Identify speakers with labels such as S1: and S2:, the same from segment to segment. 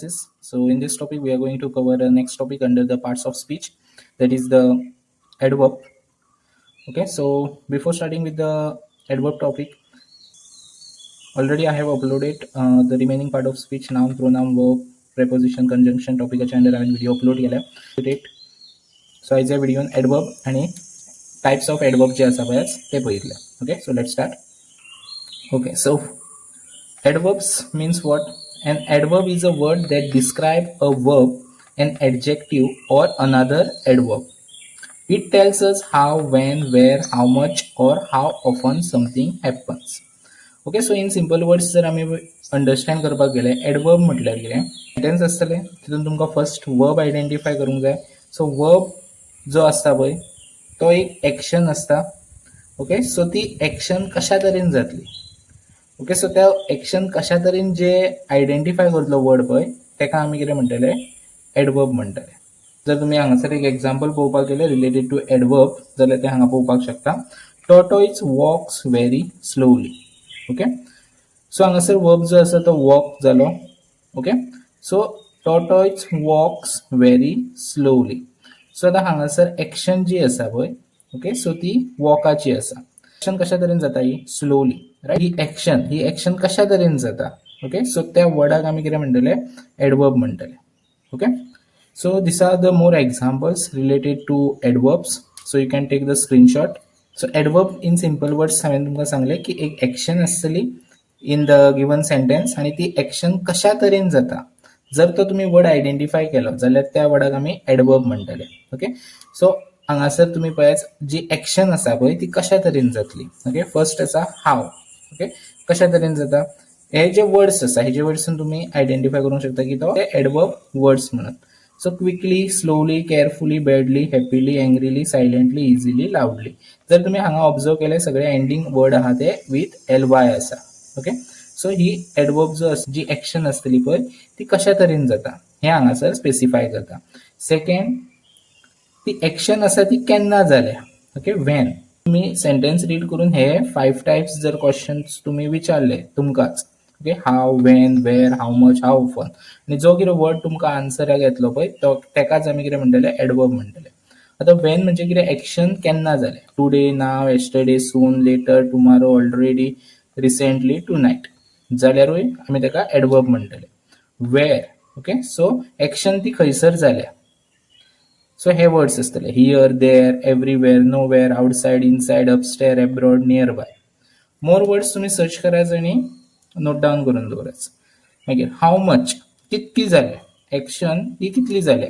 S1: Analysis. So in this topic we are going to cover the next topic under the parts of speech, that is the adverb. Okay, so before starting with the adverb topic, already I have uploaded the remaining part of speech, noun, pronoun, verb, preposition, conjunction टॉपिकाच्या under हांवें video upload केल्या. So आयच्या व्हिडिओन adverb आणि types of adverb जे आसा पळय ते पळयतले. Okay, so let start. Okay, so adverbs means what? An adverb is a word that describe a verb, an adjective or another adverb. It tells us how, when, where, how much or how often something happens. Okay, so in simple words जर आमी understand करपाक गेले, adverb म्हटल्यार कितें? Sentence आसतलें, तितून तुमकां first verb identify करूंक जाय. सो वर्ब जो आसता पळय तो एक एक्शन आसता. ओके, सो ती एक्शन कशा तरेन जातली? ओके, सो त्या एक्शन कशा तरेन जे आयडेंटिफाय करतलो वर्ड पळय तेका आमी कितें म्हणटले? एडवर्ब म्हणटले. जर तुमी हांगासर एक एग्जाम्पल पळोवपाक गेले रिलेटेड टू एडवर्ब जाल्यार ते हांगा पळोवपाक शकता, "Tortoise walks very slowly." Okay, so हांगासर वर्ब जो आसा तो वॉक जालो. Okay, so "Tortoise walks very slowly." So आतां हांगासर एक्शन जी आसा पळय, ओके, सो ती वॉकाची आसा. एक्शन कशा तरेन जाता ही? Slowly, right? ही एक्शन कशा तरेन जाता? ओके, सो त्या वर्डाक आमी कितें म्हणटले? एडवर्ब म्हणटले. Okay, so these are the more examples related to adverbs, so you can take the screenshot. So adverb in simple words हांवें तुमकां सांगलें की एक एक्शन आसतली इन the given sentence आनी ती एक्शन कशा तरेन जाता, जर तो तुमी वर्ड आयडेंटिफाय केलो जाल्यार त्या वर्डाक आमी एडवर्ब म्हणटले. ओके, सो हांगासर तुमी पळयात, जी एक्शन आसा पळय ती कशा तरेन जातली. ओके, फर्स्ट आसा हाव. ओके, कशा तरेन जाता? हे जे वर्ड्स आसा हेजे वयरसून तुमी आयडेंटिफाय करूंक शकता की तो एडवर्ब वर्ड्स म्हणून. So quickly, slowly, carefully, badly, happily, angrily, silently, easily, loudly. जर तुमी हांगा ऑब्जर्व केले, सगळे एंडींग वर्ड आहा ते विथ एल वाय आसा. ओके, सो ही एडवर्ब जो जी एक्शन आसतली पळय ती कशा तरेन जाता हें हांगासर स्पेसिफाय करता. सेकंड, ती एक्शन आसा ती केन्ना जाल्या? Okay, when. तुमी सेंटेन्स रीड करून हे फायव टायप्स जर क्वेश्चन्स तुमी विचारले तुमकांच, okay, how, when, where, how much, how often, आनी जो कितें वर्ड तुमकां आन्सराक येतलो पळय तो तेकाच आमी कितें म्हणटले? एडवर्ब म्हणटले. आतां वेन म्हणजे कितें? एक्शन केन्ना जालें? Today, now, yesterday, soon, later, tomorrow, already, recently, tonight जाल्यारूय आमी ताका एडवर्ब म्हणटले. वेर, ओके, सो एक्शन ती खंयसर जाल्या? सो हे वर्ड्स आसतले, here, there, everywhere, nowhere, outside, inside, upstair, abroad, nearby. More words तुमी सर्च करायच आनी नोट डावन करून दवराच. मागीर हाव मच, कितकी जाल्या एक्शन ही, कितली जाल्या?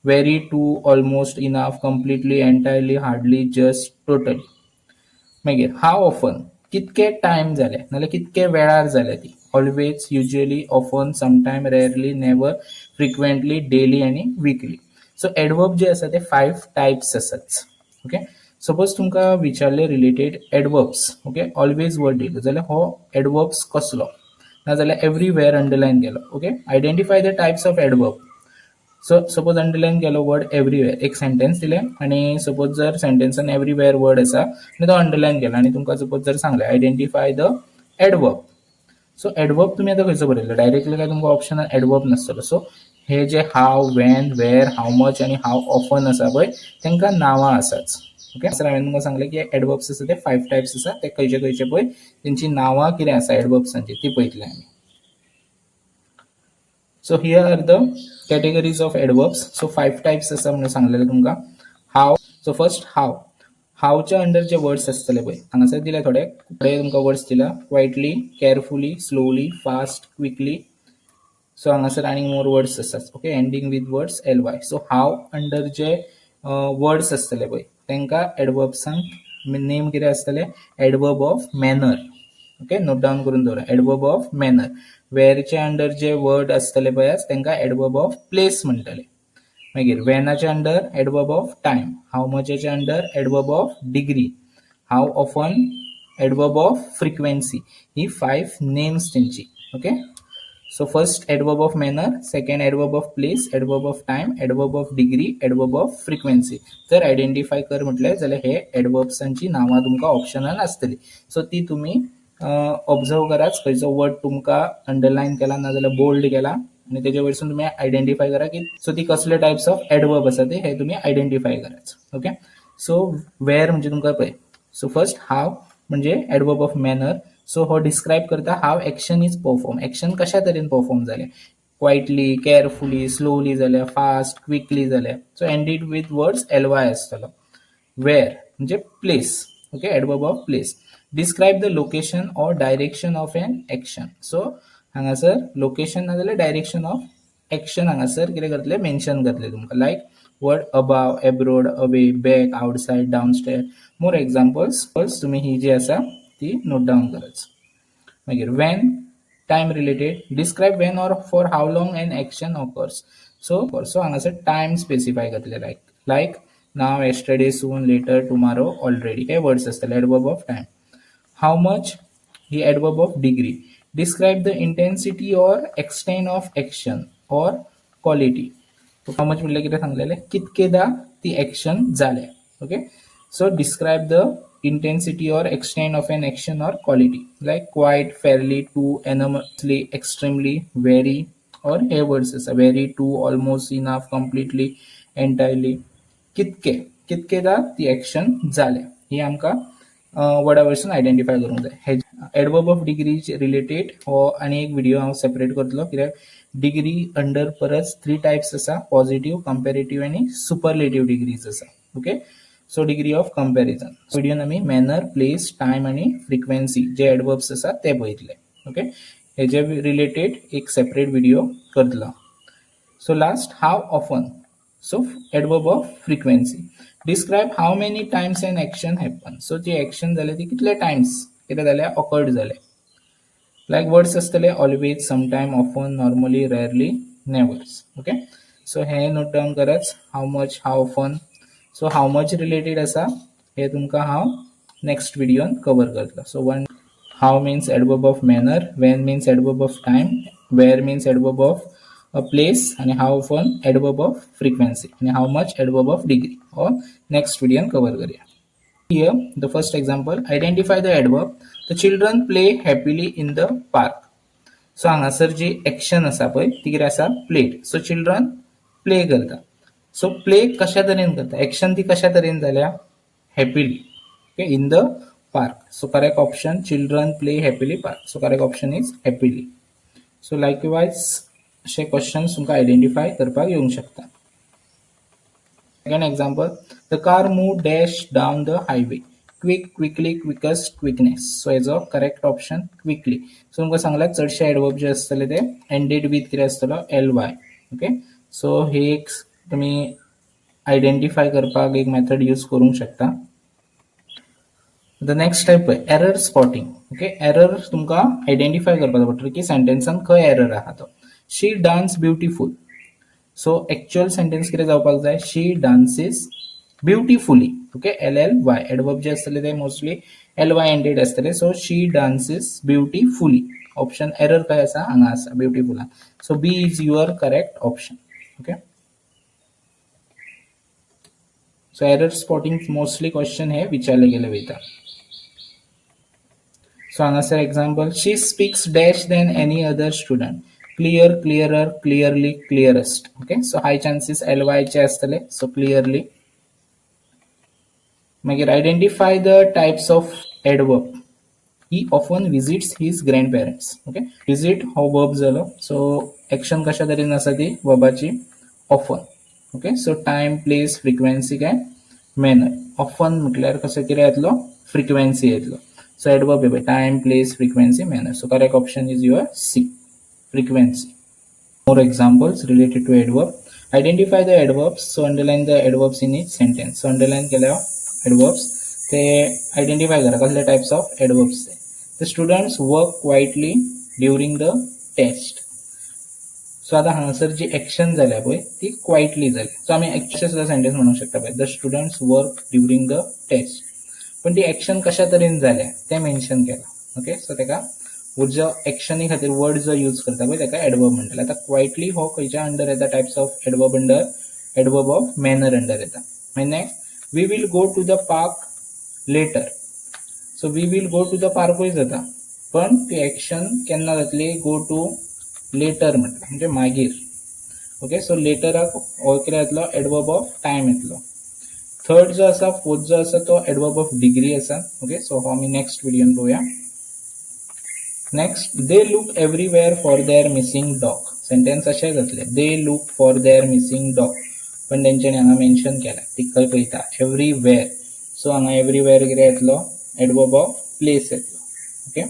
S1: Very, too, almost, enough, completely, entirely, hardly, just, totally. मागीर हाव ऑफन, कितके टायम जाले नाल्यार कितके वेळार जाल्या ती? Always, usually, often, sometime, rarely, never, frequently, daily आनी विकली. सो एडवर्ब जे आसा ते फायव टायप्स आसात. ओके, सपोज तुमकां विचारले related adverbs, okay, "always" word दिलो जाल्यार हो एडवर्ब्स कसलो? नाजाल्यार एवरीवेअर अंडरलायन केलो, okay, identify the types of adverb. So suppose underline केलो वर्ड एवरीवेअर, एक सेंटेन्स दिलें आनी सपोज जर सेंटेन्सान एवरीवेअर वर्ड आसा आनी तो अंडरलायन केला आनी तुमकां सपोज जर सांगलें, identify the adverb. So adverb तुमी आतां खंयचो बरयलो? डायरेक्टली काय तुमकां ऑप्शनान एडवर्ब नासतलो. सो हे जे how, when, where, how much आनी हाव ऑफन आसा पळय तांकां नांवां आसाच. ओके, सर, हांवें तुमकां सांगलें की एडवर्ब्स आसा ते फायव टायप्स आसा. ते खंयचे खंयचे पळय तेंची नांवां कितें आसा एडवर्ब्सांची ती पळयतले आमी. So here are the categories of adverbs. So five types आसा म्हणून सांगलेलें तुमकां. हाव, सो फर्स्ट हाव. हावच्या अंडर जे वर्ड्स आसतले पळय हांगासर दिले, थोडे थोडे तुमकां वर्ड्स दिला, quietly, carefully, slowly, fast, quickly. So हांगासर आनीक मोर वर्ड्स आसात, okay, ending with words L Y. So how under J words आसतले पळय तांकां एडवर्ब्सांक नेम कितें आसतले? Adverb of manner. Okay, note down करून दवरा, एडवर्ब ऑफ मॅनर. वेरचे अंडर जे वर्ड आसतले पळय तांकां एडवर्ब ऑफ प्लेस म्हणटले. मागीर वेनाच्या under adverb of time, हाव मचाच्या under adverb of degree, how often adverb of frequency. He five names तेंची. Okay, so first adverb of manner, second adverb of place, adverb of time, adverb of degree, adverb of frequency. जर identify कर म्हटलें जाल्यार हे एडवर्ब्सांची नांवां तुमकां ऑप्शनान आसतली. So ती तुमी ऑब्जर्व करात, खंयचो वर्ड तुमकां अंडरलायन केला नाजाल्यार बोल्ड केला. आनी तेजे वयरसून तुमी आयडेंटिफाय करा की सो ती कसले टायप्स ऑफ एडवर्ब आसा ते हे तुमी आयडेंटिफाय करायचं. ओके, सो वेर म्हणजे तुमकां पळय, सो फर्स्ट हाव म्हणजे एडवर्ब ऑफ मॅनर. सो हो डिस्क्रायब करता how action is perform, action कशा तरेन परफॉर्म जालें, क्वायटली, केअरफुली, स्लोली जाल्या, फास्ट, क्विकली जाल्या. So ended with words L Y आसतलो. वेर म्हणजे place. Okay, adverb of place, describe the location or direction of an action. So हांगासर लोकेशन ना जाल्यार डायरेक्शन ऑफ एक्शन हांगासर कितें करतले, मेन्शन करतले तुमकां. Like word above, abroad, away, back, outside, downstair. More examples तुमी ही जी आसा ती नोट डावन करायच. मागीर when, time related, describe when or for how long an action occurs. So so हांगासर टायम स्पेसिफाय करतले, like now, yesterday, soon, later, tomorrow, already, hey words आसतले adverb of time. How much he adverb of degree, describe the intensity or extent of action or quality. How much म्हणल्यार कितें सांगलेलें, कितकेदा ती action जाल्या. Okay, so describe the intensity or extent of an action or quality, like quite, fairly, too, enormously, extremely, very, or hey words आसा very, too, almost, enough, completely, entirely. कितके कितकेदा ती action जाल्या ही आमकां वर्डा वयरसून आयडेंटिफाय करूंक जाय. हे adverb of degree related हो आनी एक व्हिडिओ हांव सेपरेट करतलो, कित्याक डिग्री अंडर परत 3 टायप्स आसा, पॉझिटिव्ह, कंपेरेटिव्ह आनी सुपरलेटिव्ह डिग्रीज आसा. Okay, so degree of comparison व्हिडियोन आमी मॅनर, प्लेस, टायम आनी फ्रिक्वेन्सी जे एडवर्ब्स आसा ते पळयतले. ओके, हेजे रिलेटेड एक सेपरेट व्हिडिओ करतलो. So last, how often. So adverb of frequency, describe how many times an action happen. So ji action जाल्या ती कितले टायम्स कितें जाल्या, ऑकर्ड जाले. लायक वर्ड्स आसतले always, sometime, often, normally, rarely, nevers. Okay, so hey note down कराच, how much, how often. So how much related आसा हे तुमकां हांव नेक्स्ट व्हिडियोन कवर करतलो. So one, how means adverb of manner, when means adverb of time, where means adverb of a place, आणि how often adverb of frequency, आणि how much adverb of degree. हो next व्हिडियोन cover करूया. Here the first example, identify the adverb. The children play happily in the park. So हांगासर जी action आसा पळय ती कितें आसा, प्लेड. सो चिल्ड्रन प्ले करता. सो प्ले कशा तरेन करता, एक्शन ती कशा तरेन जाल्या, happily. Okay, in the park. So correct option, children play happily park. So correct option is happily. So likewise अशे क्वेश्चन्स तुमकां आयडेंटिफाय करपाक येवंक शकता. Second example, the car move dash down the highway, quick, quickly, quickest, quickness. So हेजो correct option quickly. So तुमकां सांगला चडशे adverb जे आसतले ते एंडेड विथ कितें आसतलो, एल वाय. ओके, सो हे एक तुमी आयडेंटिफाय करपाक एक मेथड यूज करूंक शकता. The next type, error spotting. Okay, error तुमकां आयडेंटिफाय करपाक पडटलो की सेंटेन्सान खंय एरर आहा तो. She dance beautiful. So actual sentence कितें जावपाक जाय, she dances beautifully. Okay, L L Y adverb जे आसतले ते मोस्टली एल वाय एंडेड आसतले. So she dances beautifully. Option error खंय आसा, हांगा आसा ब्युटिफुलान. So B is your correct option. Okay, so error spotting mostly question हे विचारले गेले वयता. सो हांगासर example, she speaks dash than any other student, clear, clearer, clearly, clearest. Okay, so high chances L वायचे आसतले, सो क्लियरली. मागीर identify the types of adverb. He often visits his grandparents. Okay, visit हो verb जालो. So action कशा तरेन आसा ती वर्बाची, often. Okay, so time, place, frequency काय manner. Often म्हटल्यार कसो कितें येतलो, फ्रिक्वेन्सी येतलो. सो एडवर्ब पळय, time, place, frequency, manner. So correct option is your C, frequency. More examples related to adverb. Identify the adverbs. So underline the adverbs in each sentence. So underline केल्या adverbs ते identify करा कसले types of adverbs ते. The students work quietly during the test. So आतां हांगासर जी action जाल्या पळय ती क्वायटली जाली. सो आमी एक्चुअली सुद्दां सेंटेन्स म्हणूंक शकता पळय, the students work during the test. पण ती एक्शन कशा तरेन जाल्या तें मेन्शन केलां. ओके, सो तेका जो एक्शनी खातीर वर्ड जो यूज करता पळय ताका एडवर्ब म्हणटले. आतां क्वायटली हो खंयच्या अंडर येता, types of adverb under, adverb of manner under येता. मागीर next, we will go to the park later. So we will go to the पार्कूय जाता, पण ती एक्शन केन्ना जातली, गो टू लेटर म्हटलं म्हणजे मागीर. ओके, सो लेटराक हो कितें येतलो? एडवर्ब ऑफ टायम येतलो. थर्ड जो आसा, फोर्थ जो आसा, तो एडवर्ब ऑफ डिग्री आसा. ओके, सो हो आमी नेक्स्ट व्हिडियोन पळोवया. Next, "They look everywhere for their missing dog." Sentence अशें जातलें, "They look for their missing dog." पण तेंच्यांनी हांगा मेन्शन केलां ती खंय पळयता? एवरीवेअर. सो हांगा एवरीवेअर कितें येतलो? एडवर्ब ऑफ प्लेस येतलो. ओके,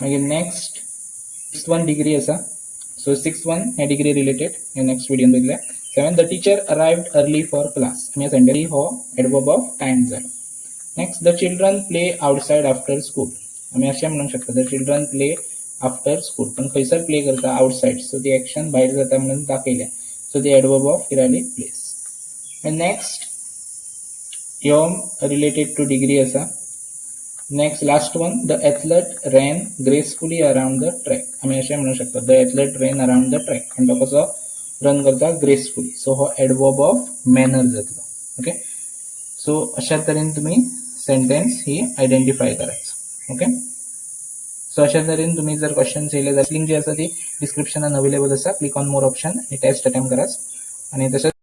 S1: मागीर नेक्स्ट सिक्स वन डिग्री आसा. सो सिक्स वन हे डिग्री रिलेटेड हे नेक्स्ट व्हिडियोन बघितले. Seven, "The teacher arrived early for class." आमी सेंटेन्स हो एडवर्ब ऑफ टायम जालो. Next, "The children play outside after school." आमी अशें म्हणूंक शकता, "The children play after school." पण खंयसर प्ले करता? आउटसायड. सो ती एक्शन भायर जाता म्हणून दाखयल्या. सो ती एडवर्ब ऑफ कितें जाली? प्लेस. नेक्स्ट ह्यो रिलेटेड टू डिग्री आसा. Next, last one, "The athlete ran gracefully around the track." आमी अशें म्हणूंक शकता, "The athlete ran around the track." आनी तो कसो रन करता? ग्रेसफुली. सो हो एडवर्ब ऑफ मॅनर जातलो. ओके, सो अशा तरेन तुमी सेंटेन्स ही आयडेंटिफाय करायचो. ओके, सो अशा तरेन तुमी जर क्वेश्चन्स येयले जाल्यार लिंक जी आसा ती डिस्क्रिप्शनान अवेलेबल आसा. क्लिक ऑन मोर ऑप्शन आनी टेस्ट अटेम्प्ट करात. आनी तशेंच